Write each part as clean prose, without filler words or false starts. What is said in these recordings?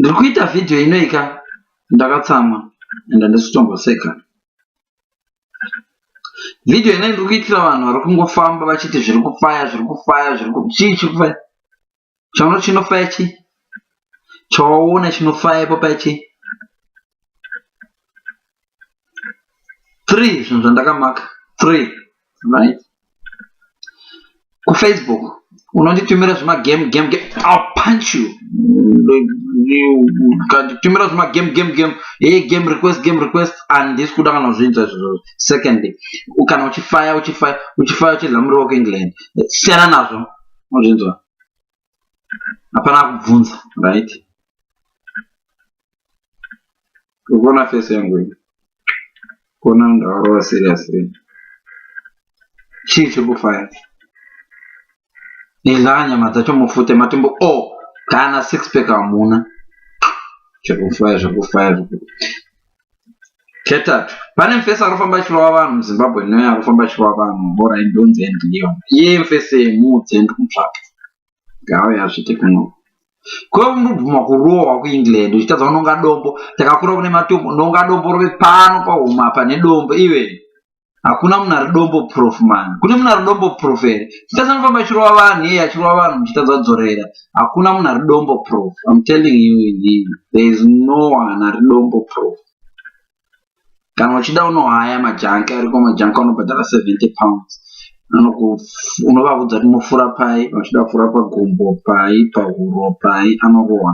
Ndiri kuita vhidhiyo inoika ndakatsamwa and handisi kutomboseka. Vhidhiyo inoyi ndiri kuitira vanhu vari kungofamba vachiti zviri kufaya zviri kufaya zviri chii chiri kufaya chaunoti chinofaya chii chawaona chinofaya ipo paya chii 3 zvinhu zvandakamaka 3 right kufacebook unonditumira zvimagame game game I'll punch you ukanditumira zvimagame game game hey game request game request handisi kuda kana kuzvinzwa izvozvo secondly kana uchifaya uchifaya uchifaya uchidla muriwo kuengland siyana nazvo unozvinzwa hapana kubvunza right Ukuona face yangu iyi. Kuona ndakarova serious iyi. Chii chiri kufaya? Idya nyama dzacho mufute matumbu o oh, kana six pack hamuna. Chiri kufaya zviri kufaya zviri Ketatu. Pane mfesi arikufamba achirova vanhu muZimbabwe inoyi arikufamba achirova vanhu bora indonzi and Leon. Iye mfesi muudze ndikumutsvaka. Ngauye azviite kuno. Ko unobvuma kurohwa kuEngland uchitadza kunonga dombo. Takakura kune matombo, nonga dombo rove pano pahuma apa nedombo iwe. Hakuna munhu ari dombo proof man. Kune munhu ari dombo proof here? Chitadza anofamba achirova vanhu iye achirova vanhu muchitadza kudzorera. Hakuna munhu ari dombo proof. I'm telling you inini. There is no one ari dombo proof. Kana uchida unohaya majanki ariko majanki anobhadhara 70 pounds. Unovaudza kuti mofura pai, vachida kufura pagumbo pai, pahuro pai, anorohwa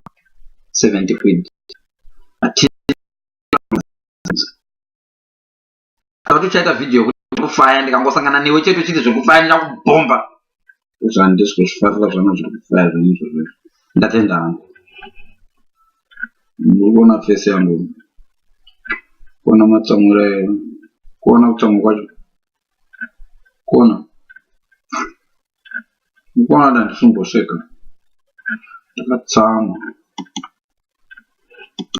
70 quid. Kuti uchaita video yekufaya ndikangosangana newe chete uchiti zvekufaya ndichakubhomba. Izvo handisi kuzvifarira zvano zvekufaya zvenyu izvozvo. Ndatenda hangu. Muri kuona face yangu. Kuona matsamwiro ayo. Kuona kutsamwa kwacho. Kuona. Mukuona kuti handisi kumboseka. Ndakatsamwa.